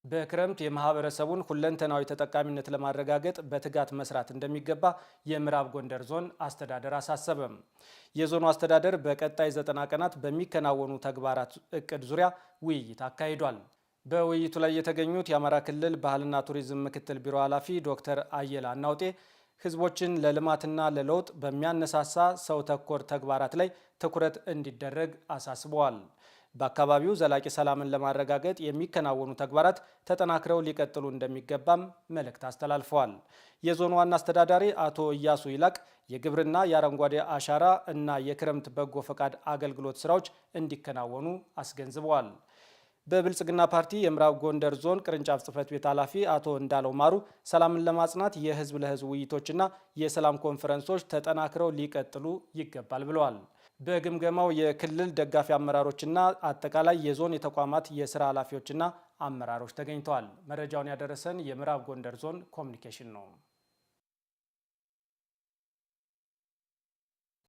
በክረምት የማህበረሰቡን ሁለንተናዊ ተጠቃሚነት ለማረጋገጥ በትጋት መስራት እንደሚገባ የምዕራብ ጎንደር ዞን አስተዳደር አሳሰበም። የዞኑ አስተዳደር በቀጣይ 90 ቀናት በሚከናወኑ ተግባራት እቅድ ዙሪያ ውይይት አካሂዷል። በውይይቱ ላይ የተገኙት የአማራ ክልል ባህልና ቱሪዝም ምክትል ቢሮ ኃላፊ ዶክተር አየለ አናውጤ ህዝቦችን ለልማትና ለለውጥ በሚያነሳሳ ሰው ተኮር ተግባራት ላይ ትኩረት እንዲደረግ አሳስበዋል። በአካባቢው ዘላቂ ሰላምን ለማረጋገጥ የሚከናወኑ ተግባራት ተጠናክረው ሊቀጥሉ እንደሚገባም መልእክት አስተላልፈዋል። የዞኑ ዋና አስተዳዳሪ አቶ እያሱ ይላቅ የግብርና፣ የአረንጓዴ አሻራ እና የክረምት በጎ ፈቃድ አገልግሎት ስራዎች እንዲከናወኑ አስገንዝበዋል። በብልጽግና ፓርቲ የምዕራብ ጎንደር ዞን ቅርንጫፍ ጽህፈት ቤት ኃላፊ አቶ እንዳለው ማሩ ሰላምን ለማጽናት የህዝብ ለህዝብ ውይይቶችና የሰላም ኮንፈረንሶች ተጠናክረው ሊቀጥሉ ይገባል ብለዋል። በግምገማው የክልል ደጋፊ አመራሮችና አጠቃላይ የዞን የተቋማት የስራ ኃላፊዎችና አመራሮች ተገኝተዋል። መረጃውን ያደረሰን የምዕራብ ጎንደር ዞን ኮሚኒኬሽን ነው።